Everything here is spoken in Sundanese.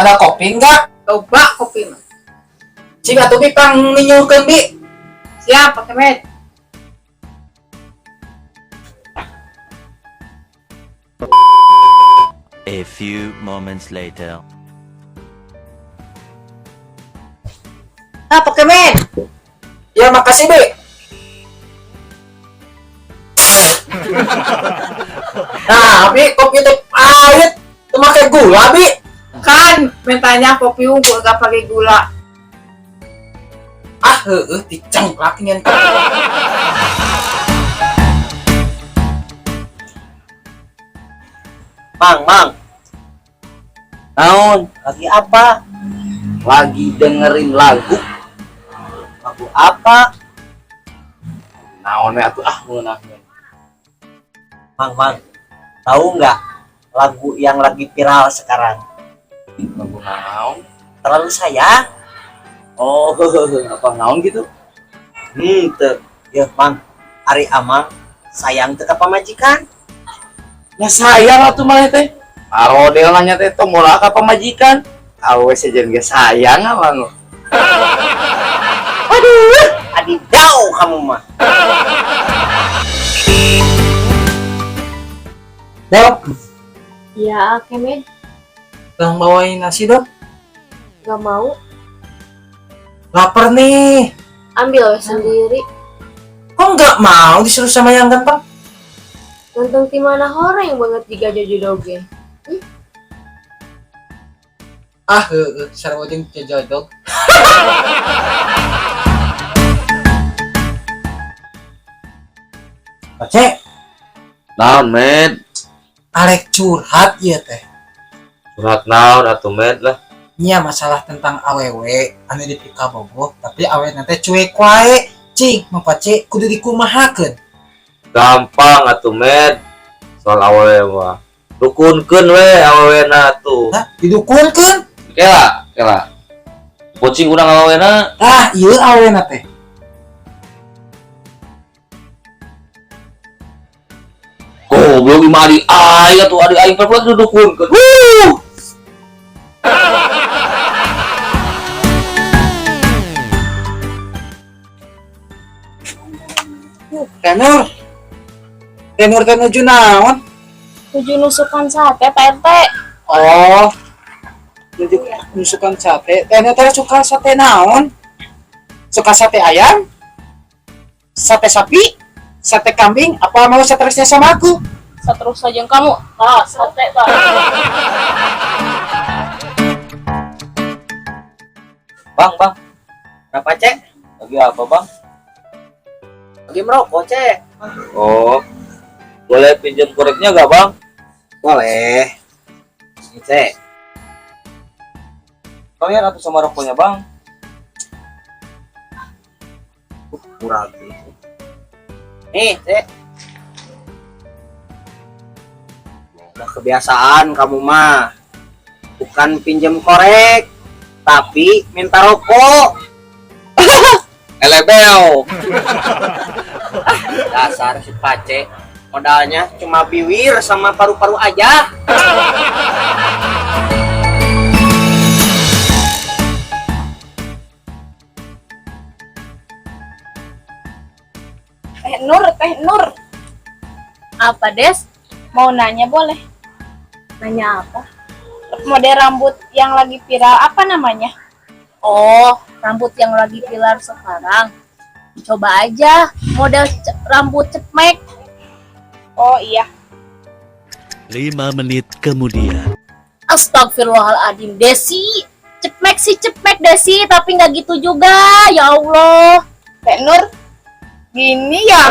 Ada kopi enggak? Coba kopi mah. Cing atuh Bi pang ninyuhkeun Bi. Siap, Pak Kemet. A few moments later. Ah, Pak Kemet. Ya makasih Bi. Nah, Bi, kopi teh pahit. Teu make gula, Bi. Kan mintanya kopi unggul gak pakai gula. Ah, heueuh dicengklak nyen. Mang, Mang. Naon? Lagi apa? Lagi dengerin lagu. Lagu apa? Naon we atuh ah ngeunah. Mang, Mang. Tahu nggak lagu yang lagi viral sekarang? Lagu naon? Terlalu Sayang. Oh, apa naon gitu? Teu. Ya, Mang. Ari Amang sayang teu ka pamajikan? Ya sayang atuh mah teh. Arodel nanya teh tong moal ka pamajikan. Awe sejen ge sayang abang. Aduh, adidau kamu mah. Dok, Ya, Kemet, tolong bawain nasi dong. gak mau. Lapar nih. Ambil sendiri. Kok nggak mau disuruh sama yang ganteng? Ganteng ti mana horeng banget jika jojo doge. Ah, heueuh, sarua jeung jojodog. Pace, Naon, Med? arek curhat ieu teh. Curhat naon atuh, Med lah. Nya masalah tentang awewe anu dipikabogoh tapi awewe teh cuek wae. Cing, Mang Pace kudu dikumahakeun. Gampang atuh, Med. Soal awewe mah. Dukunkeun we awewena atuh. Hah, didukunkeun? Kela, kela. Kucing urang awewena. Ah, ieu awewena teh. Goblok imah adik aing atuh, adik aing perempuan didukunkeun. Wuh. Tenur. Tenur teh nuju naon? Tujuh nusukan sate, Pak RT. Oh. Nuju nusukan sate. Tenur teh suka sate naon? Suka sate ayam? Sate sapi? Sate kambing? Apa mau seterusnya sama aku? Seterus saja kamu. Ah, sate, Pak. Bang, Bang. Berapa, Cek? Lagi apa, Bang? Lagi merokok, Cek. Oh. Boleh pinjam koreknya gak, Bang? Boleh. Ini, Cek. Kalian atuh sama rokoknya, Bang. Kurang gitu. Nih, Cek. Udah kebiasaan kamu mah. Bukan pinjam korek, tapi minta rokok. Elebel. Dasar si Pace, modalnya cuma biwir sama paru-paru aja. Teh Nur, Teh Nur. Apa, Des? Mau nanya boleh? Nanya apa? Model rambut yang lagi viral apa namanya? Oh, rambut yang lagi viral sekarang. Coba aja model rambut cepmek. Oh iya. 5 menit kemudian. Astagfirullahaladzim, Desi. Cepmek sih cepmek, Desi, tapi nggak gitu juga. Ya Allah. Teh Nur, gini ya.